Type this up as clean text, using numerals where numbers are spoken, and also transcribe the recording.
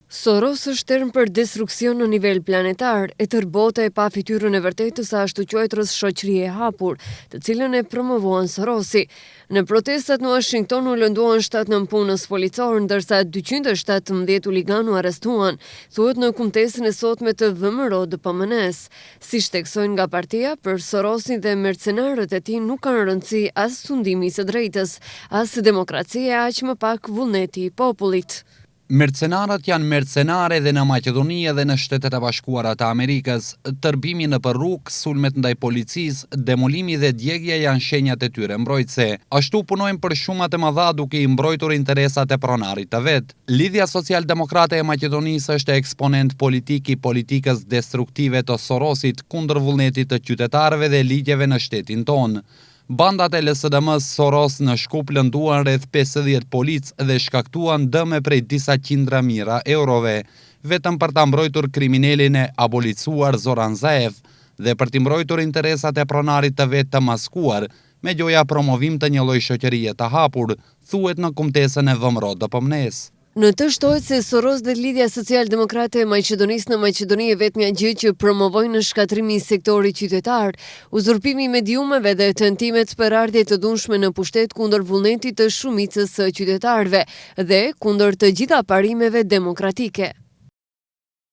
Soros është term për destruksion në nivel planetar, e tërë bota e pa fytyrën e vërtetë të së ashtuquajturës shoqëri e hapur, të cilën e promovuan Sorosi. Në protestat në Uashington u lënduan 7 nëpunës policorë, ndërsa 217 huliganë u arrestuan, thuhet në kumtesën e sotme të VMRO-DPMNE-së. Siç theksojnë nga partia, për Sorosin dhe mercenarët e tij nuk kanë rëndësi as sundimi i së drejtës, as demokracia e aq më pak vullneti i popullit. Mercenarët janë mercenarë edhe në Maqedoni edhe në Shtetet e Bashkuara të Amerikës. Tërbimi nëpër rrugë, sulmet ndaj policisë, demolimi dhe djegia janë shenjat e tyre mbrojtëse. Ashtu punojnë për shuma të mëdha duke i mbrojtur interesat e pronarit të vet. Lidhja Socialdemokrate e Maqedonisë është eksponent politik i politikës destruktive të Sorosit kundër vullnetit të qytetarëve dhe ligjeve në shtetin tonë. Bandat e LSDM-së Soros në Shkup lënduan rreth 50 policë dhe shkaktuan dëme prej disa qindra mijëra eurove, vetëm për ta mbrojtur kriminelin e abolicuar Zoran Zaev dhe për t'i mbrojtur interesat e pronarit të vet të maskuar, me gjoja promovim të një lloj shoqërie të hapur, thuhet në kumtesën e VMRO-DPMNE-së. Në të shtohet se Soros dhe Lidhja Socialdemokrate e Maqedonisë në Maqedoni e vetmja gjë që promovojnë është shkatërrimi i sektorit qytetar, uzurpimi i mediumeve dhe tentimet për ardhje të dhunshme në pushtet kundër vullnetit të shumicës së qytetarëve dhe kundër të gjitha parimeve demokratike.